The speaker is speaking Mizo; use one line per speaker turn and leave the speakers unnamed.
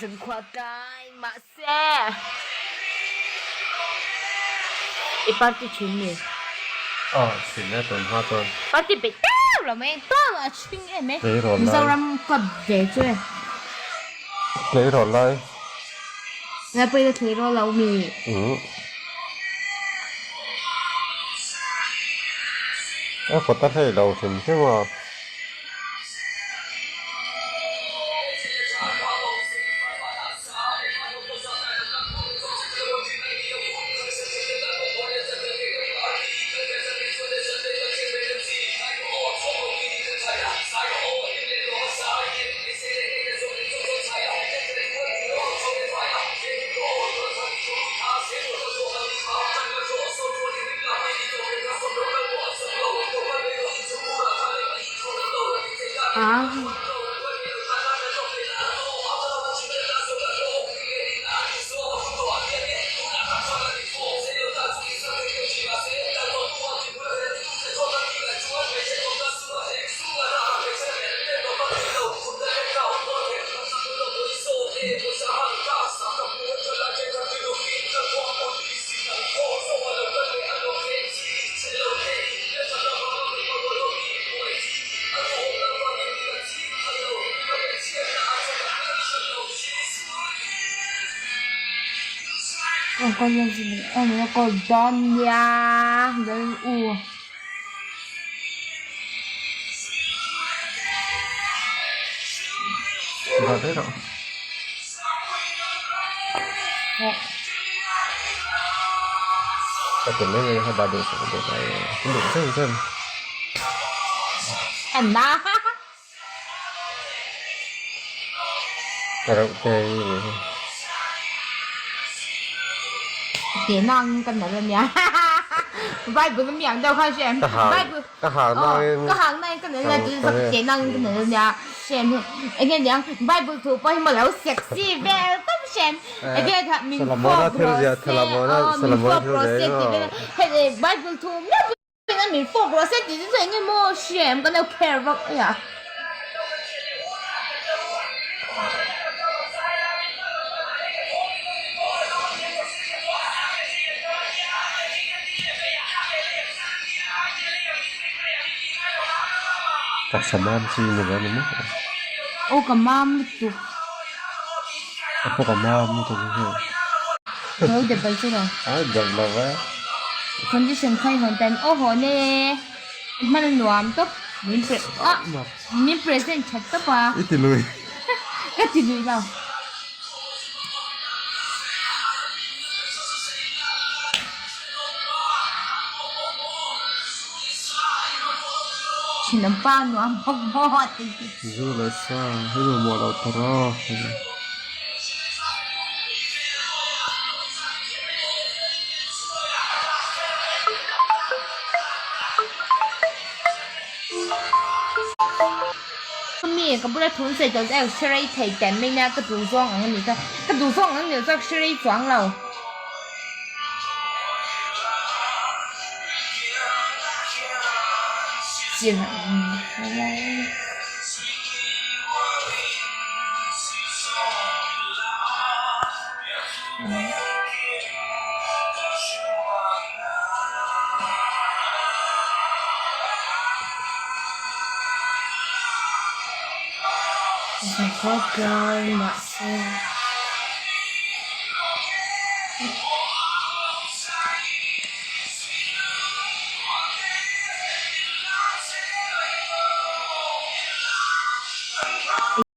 Zankhua tlai mahse i party thin ni.
Aw thin e tun hma chuan.
Party peih teuh lo mai teuh a chhing em e. Mizoram club ve chu e.
Tleirawl lai.
Ngaipui la tleirawl lo mi.
Umm. A kawt a hlei lo hrim hrim a.
Dawn nia lal u.
Dah daih rawh. Ka ti mai mai kha dah duh sak duh mai duh chen chen.
Anna.
Ka reuh te hi ni hi.
Teh nang ka nalh ania. Bible a mi ang deuh kha hriat.
Ka hang
Bible
ka hang nangin
ka hang nangin ka nalh ania tih chu teh nangin ka nalh ania hriat hi. Enge niang Bible thu pawh hi maw lo sexy vel tawp hriat. Enge kha min fawp rawh se aw min fawp rawh se tih vel hei Bible thu meuh pawhin a min fawp rawh se tih chu enge maw hriat kan lo care vak a.
Taksa mam chi ni ve ni maw?
Aw ka mam lutuk.
A pawh ka mam lutuk hi.
Ka lo dep bai che lo.
A dep lo ve.
Condition kha i hawn tan aw haw ne hman a nuam tawp min pre ah min present that tawp a.
I ti lui.
Ka ti lui lo. Thin an pa nuam bawk maw a ti.
Zu leh sa hi mamawh loh ta rawh.
Mi ka bula thun sawi tawh chu a hre rei thei teh mai nia ka duh zawng ang a ni chuan ka duh zawng ang ni lo chuan ka hre rei chuang lo. Mahse.